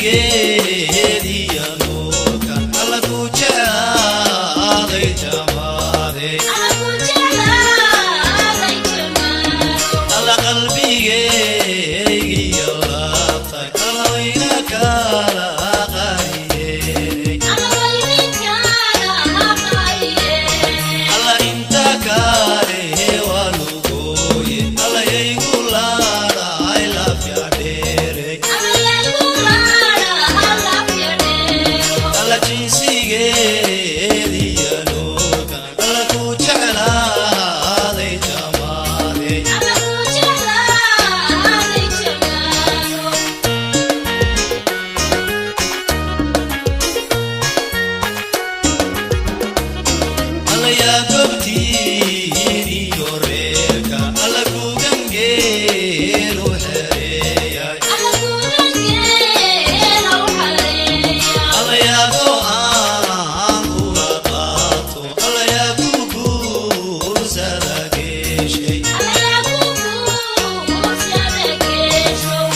Jinsigeediya nuurka alla ku jeclaaday jamaade. Alla qalbigeygiyo laabtay alla wayna kala qariyey. Alla inta kale waa lugooye alla yaygu laadhay laafya dheerey. Alla jinsigeediya nuurka alla ku jeclaaday jamaade. Alla yaa gobtiin iyo reerka alla kugangeelu xereeyay. Alla yaa go'aan kula qaato alla yaa ku guursada geeshay.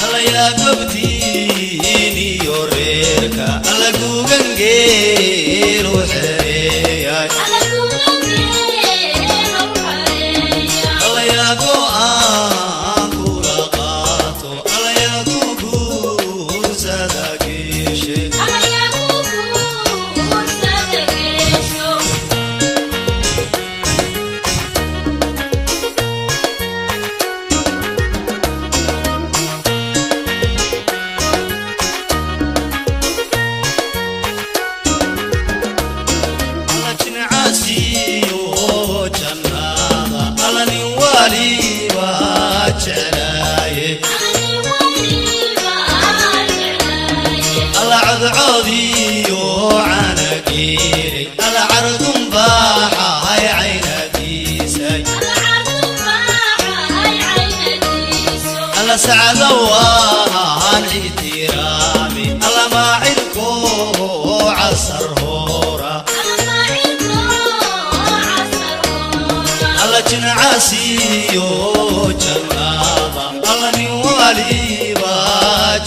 Alla yaa gobtiin iyo reerka alla kugangeelu xereeyay. Alla yaa go'aan kula qaato alla yaa ku guursada geeshay. Alla jincaasiyo jannada alla nin waliba jeclaaye. Alla codcoodiyo canageelay alla cardunbaaxahay caynadiisay. Alla sacdo waan ixtiraami alla maacirko casar hoora. Alla jincaasiyo jannada alla nin waliba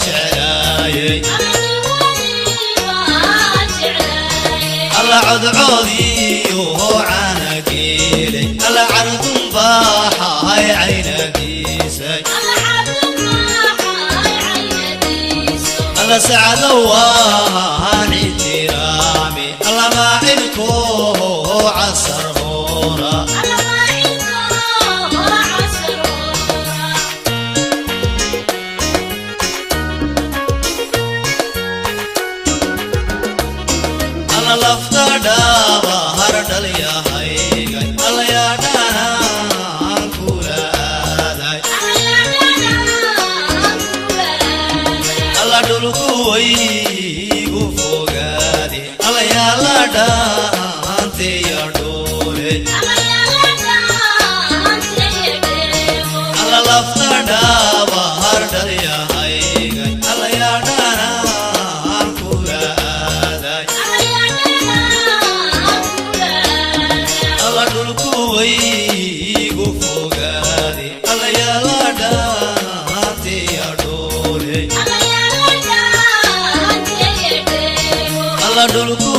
jeclaayey. Alla codcoodiyo canageelay alla cardunbaaxahay caynadiisay. Alla sacdo waan ixtiraami alla maacirko casar hoora. Alla lafta dhaaba har dhalyahaygay alla yaa dhanaan kula aaday. Alla dhulku waygu fogaade alla yaa la dhaanteya dhoole. Alla lafta dhaaba har dhalyahaygay alla yaa dhanaan kula aaday. Alla dhulku waygu fogaade alla yaa la dhaanteya dhoole. Alla dhulku